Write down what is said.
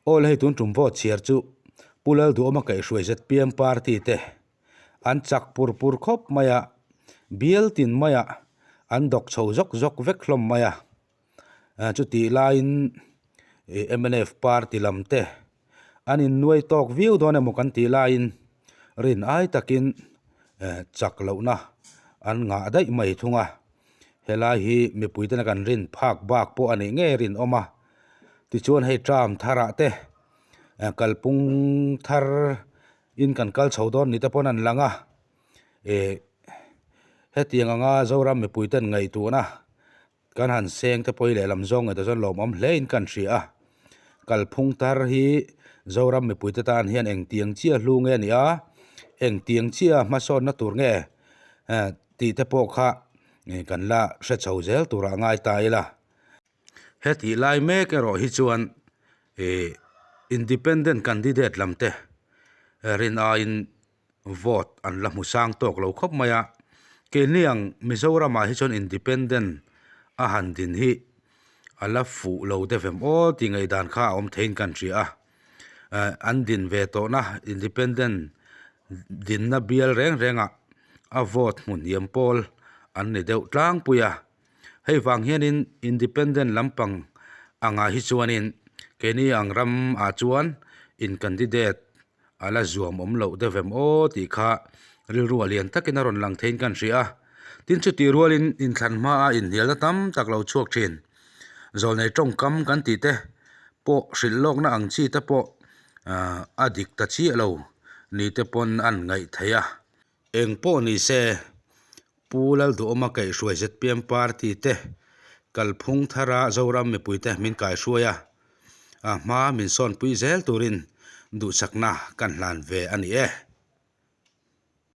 Aw le hei tun tum vote chhiar chu Pu Lalduhawma kaihhruai zpm party te an chak pur pur khawp mai a, bial tin maiah an dawk chho zawk zawk vek hlawm mai a. Chutih laiin mnf party lam te an innuai tawk viau dawn emaw kan tih laiin rin ai takin chak lohna an ngah daih mai thung a. Helai hi mipui tena kan rin phak bak pawh a nih ngei rinawm a. Tichuan hei term tharah te kalpung thar in kan kal chho dawn ni te pawn an lang a. Ih hetiang anga Zoram mipui ten ngaihtuahna Kan han seng te pawh hi lehlam zawng ngaihtuah chuan lawmawm hle in kan hria a, kalphung tar hi Zoram mipuite tan hian engtiang chiah hlu nge a nih a, engtiang chiah hmasawnna tur nge tih te pawh kha kan la hre chho zel turah a ngai ta ila. Hetih lai mek erawh hi chuan ih independent candidate lam te rin aiin vote an la hmu sang tawk lo khawp mai a, keini ang Mizoramah hi chuan independent a han din hi a la fuh lo deuh em aw tih ngaihdan kha a awm theiin kan hria a, eh an din ve tawhna independent dinna bial reng rengah a vote hmu hniam pawl an ni deuh tlangpui a, hei vang hianin independent lampang angah hi chuanin keini ang ramah chuan in candidate A la zuam awm loh deuh em aw tih kha rilru a lian takin a rawn lang theiin kan hria a. Tin chutih rualin inthlan hmaa inhnialna tam tak lo chhuak thin. Zawlnei tawngkam kan tih te pawh hrilh lawkna ang chi te pawh a dik ta chiah lo ni te pawn an ngaih theih a. Eng pawh ni se, Pu Lalduhawma kaihhruai zpm party te kalphung thara Zoram mipuite min kaihhruai a, a hma min sawnpui zel turin duhsakna kan hlan ve a ni e.